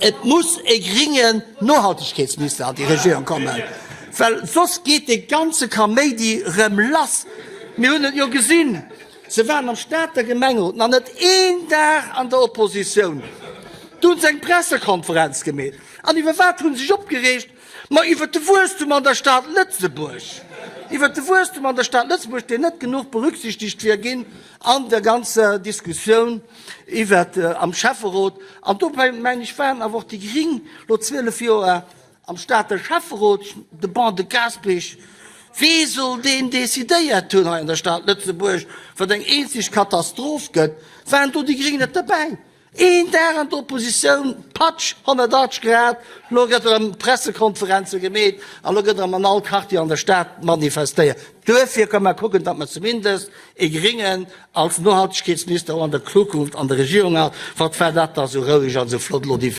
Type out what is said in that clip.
Et muss e gringen Nohaltegkeetsminister an déi Regierung kommen, well soss geet dee ganze Kaméidi rëm lass. Mir hunn et jo gesinn, se waren am Stater Gemengerot nach net een Dag an der Oppositioun, du hunn se eng Pressekonferenz gemeet. An iwwer wat hu se sech opgereegt? Ma iwwer de Wuesstum an der Stad Lëtzebuerg, iwwer de Wuesstum an der Stad Lëtzebuerg, deen net genuch berücksichtegt wier ginn an der ganzer Diskussioun iwwer am Schäfferot. An dobäi, mengen ech, waren awer och déi Gring lo 12 Joer am Stater Schäfferot, de Ban de Gaasperech, wee soll deen decidéiert hunn hei an der Stad Lëtzebuerg, wat eng eenzeg Katastroph gëtt, waren do déi Gring net derbäi? Een Dag an der Oppositioun, patsch, 180 Grad, lo gëtt erëm Pressekonferenze gemeet a lo gëtt erëm an all Quartier an der Stad manifestéiert. Duerfir komm mer kucken, datt mer zumindest ee Gringen als Nohaltegkeetsminister och an der Zukunft an der Regierung hat. Wat war dat da sou roueg an sou flott elo déi.